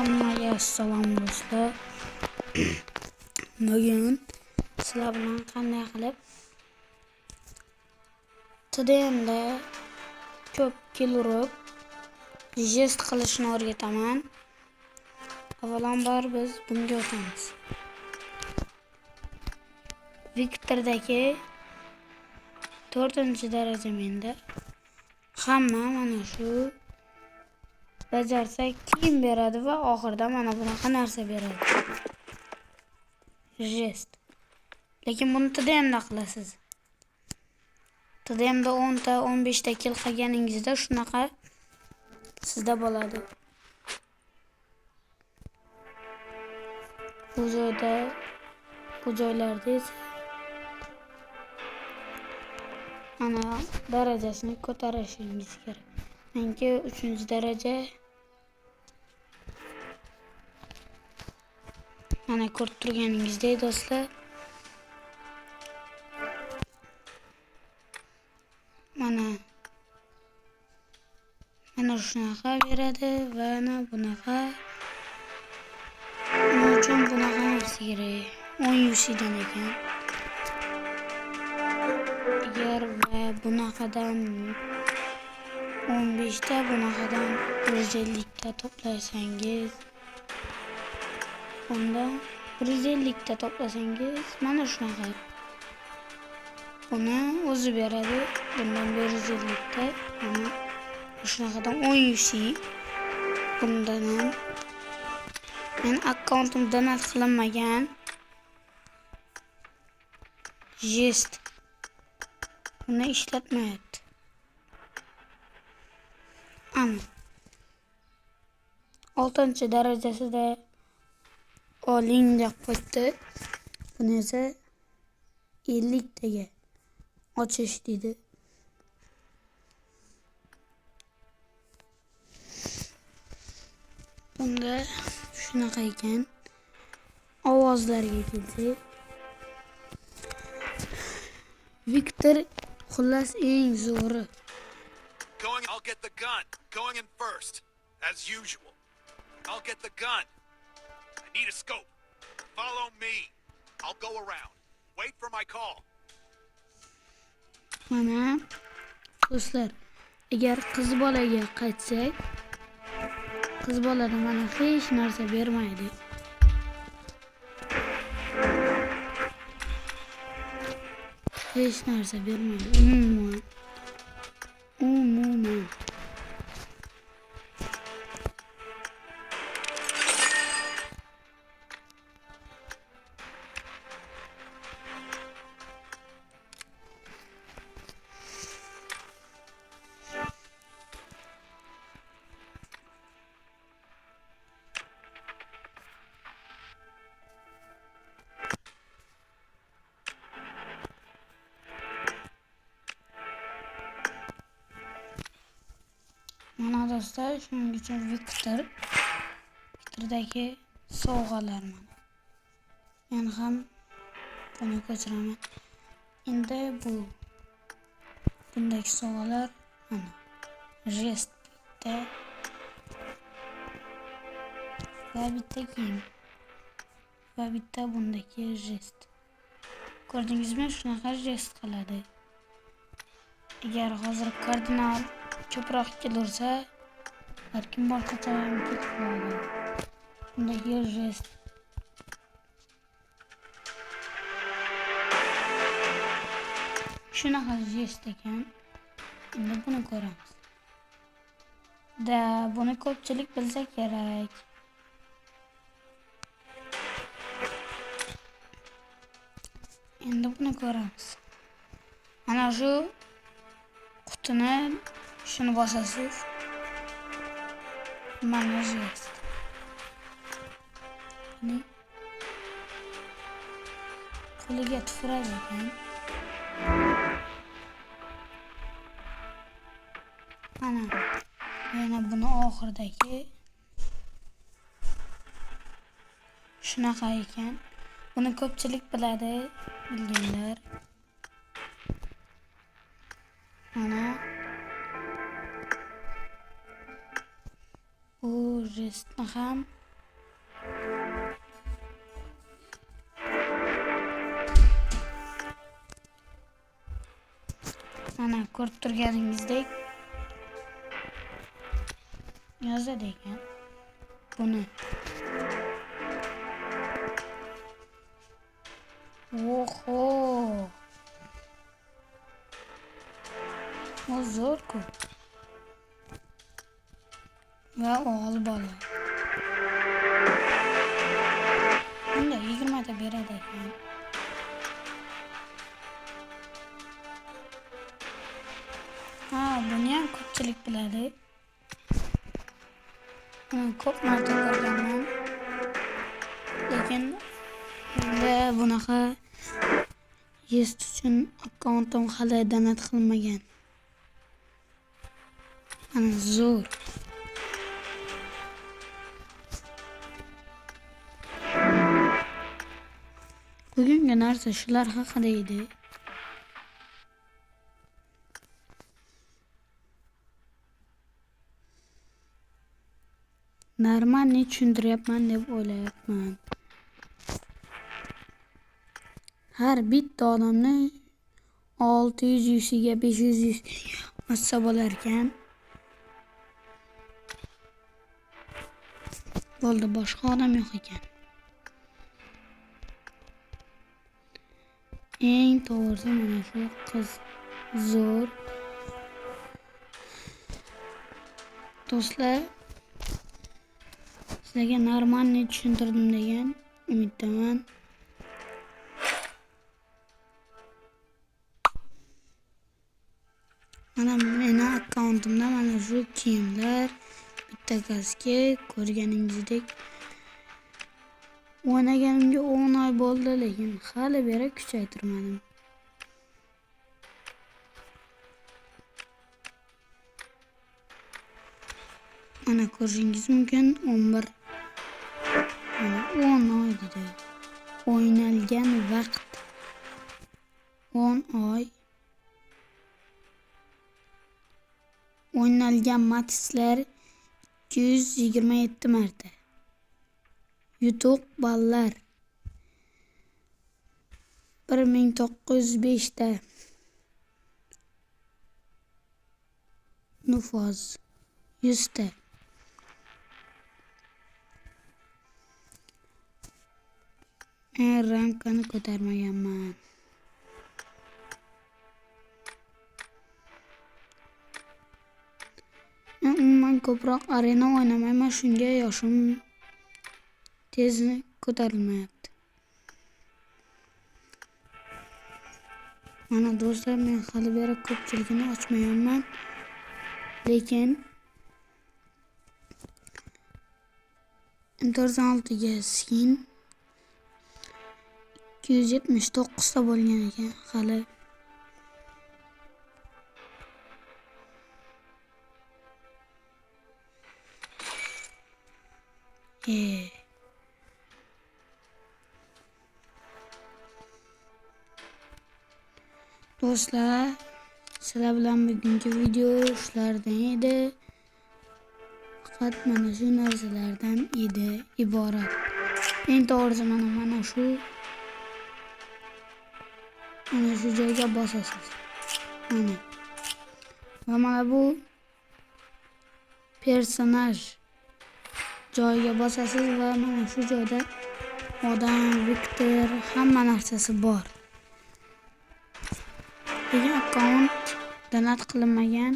Hammaga assalom do'stlar. Bugun sizlar bilan qanday qilib TDMda ko'p kill urib jest qilishni o'rgataman. Avvalambor biz bunga o'tamiz. Victor'dagi 4-daraja menda. Hamma mana shu bajarsa kiyim beradi va oxirida mana bunaqa narsa beradi. Jest. Lekin buni TDMda qilasiz. TDMda 10 ta, 15 ta kill qilganingizda shunaqa sizda bo'ladi. Bu joyda, bu joylarda esa mana darajasini ko'tarishingiz kerak. Menki 3-daraja. Mana ko'rib turganingizdek do'stlar. Mana shunaqa beradi va ana bunaqa. Nima uchun bunaqa narsa kerak? 10 UC'dan ekan. Agar va bunaqadan 15 ta, bunaqadan 150 ta to'plasangiz, unda 150 ta to'plasangiz mana shunaqa. Buni o'zi beradi. Bundan 150 ta, mana shunaqadan 10 UC. Bundan ham men akkauntim donat qilinmagan. Jest. Buni ishlatmayapti. Ana. 6-darajasida oling deb qo'yibdi. Buni esa 50 taga ochish deydi. Bunda shunaqa ekan. Ovozlarga kelsak, Victor xullas eng zo'ri. Going, I'll get the gun. Going in first, as usual. I'll get the gun. I need a scope. Follow me. I'll go around. Wait for my call. Mana do'stlar, agar qiz bolaga qaytsak, qiz bolada mana hech narsa bermaydi. Hech narsa bermaydi umuman. Umuman. Mana do'stlar, shuning uchun Victordagi sovg'alar mana. Men ham buni ko'chiraman. Endi bu bundagi sovg'alar mana. Jest bitta va bitta kiyim va bitta bundagi jest. Ko'rdingizmi? Shunaqa jest qiladi. Agar hozir kardinal ko'proq kelursa, balkim boshqacha ham ketib qoladi. Bundagi jest. Shunaqa jest ekan. Endi buni ko'ramiz. Da, buni ko'pchilik bilsa kerak. Endi buni ko'ramiz. Mana shu qutini shuni bosasiz. Mana jest. Qani? Qo'liga tufuradi ekan. Mana yana buni oxiridagi shunaqa ekan. Buni ko'pchilik biladi, bilganlar. Mana bu jestni ham Mana ko'rib turganingizdek yozadi ekan buni. Oho! O zo'r-ku. Va o'g'il bola. Bunda 20 ta beradi ekan. Ha, buni ham ko'pchilik biladi. Buni ko'p marta ko'rganman. Lekin menda bunaqa jest uchun akkauntim hali donat qilmagan. Mana zo'r. Bugungi narsa shular haqida edi. Normalniy tushuntiryapman deb o'ylayapman. Har bitta odamni 600 yusiga 500 yusiga ochsa bo'lar ekan. Bo'ldi, boshqa odam yo'q ekan. Eng to'g'risi mana shu qiz zo'r. Do'stlar, sizlarga normalniy tushuntirdim degan umiddaman. Mana meni akkauntimda mana shu kiyimlar, bitta kaska, ko'rganingizdek o'ynaganimga 10 oy bo'ldi, lekin hali beri kuchaytirmadim. Mana ko'rishingiz mumkin 11 mana 10 oy dedi. O'ynalgan vaqt 10 oy. O'ynalgan matchlar 227 marta. Yutuq ballar 1905 ta. Nufuz 100 ta. Men rankani ko'tarmaganman. Men umuman ko'proq arena o'ynamayman, shunga yoshim tez ko'tarilmayapti. Mana do'stlar, men hali beri ko'pchiligini ochmayapman, lekin M416 ga skin 279 ta bo'lgan ekan hali. Do'stlar, sizlar bilan bugungi video shulardan edi. Faqat mana shu narsalardan edi iborat. Eng to'g'risi mana shu joyga bosasiz. Mana. Va mana bu personaj joyiga bosasiz va mana shu joyda odam, Viktor, hamma narsasi bor. Lekin akkaunt donat qilinmagan.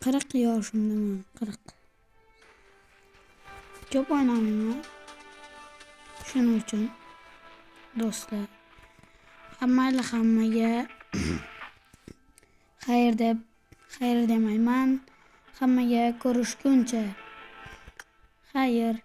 40 yoshimdaman, 40. Ko'p o'ynamayman. Shuning uchun do'stlar, mayli hammaga xayr deb xayr demayman. Hammaga ko'rishguncha xayr.